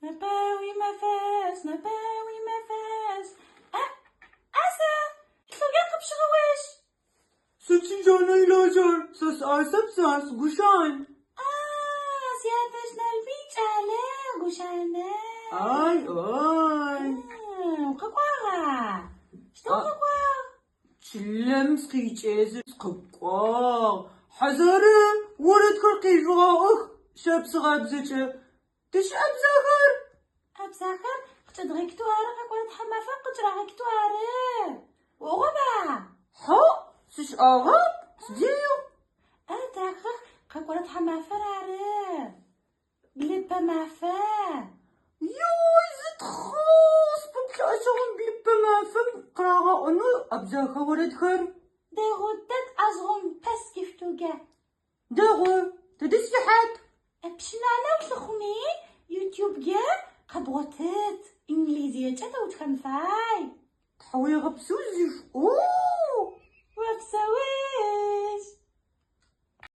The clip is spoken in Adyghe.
Непэ уимэфэшӏ, непэ уимэфэшӏ. А, ӏасэ, лӏыуе къыпщыгъэуещ. Сыд сиджанэ илажьэр, сэ сыӏасэп, сыӏас Гущан. А, сятэжъ Налбый кӏалэ, Гущанэ. Ай, ай. Укъэкӏуагъа? Сыдэу укъэкӏуагъ? Чылэм сыкъикӏезы сыкъэкӏуагъ. Хьазыры, орэдхэр къежъугъаӏох шапсыгъабзэкӏэ. Тэ щыӏ абзахэр? Абзахэр къыкӏэдгъэкӏытэу ары, къэкӏорэ тхьамафэм къыкӏырагъэкӏытэу ары. Оӏоба? Хьау, сыщыӏагъэп, сыдигъу? Ы, дахэх, къэкӏорэ тхьамафэр ары. Блыпэ мафэ. Йой, зы тхъагъо сыпэплъэ ащыгъум блыпэ мафэм къырагъэӏонэу абзахэ орэдхэр. Дэгъу дэд азгъун пэс гифтугэ. Дэгъу, тыдэ сихьат? Пщыналъэ улъыхъуми, ютюбгэ къэбгъотыт, инглизиекӏэ тэ утхэн фай. Тхьауегъэпсэу зишӏугъу.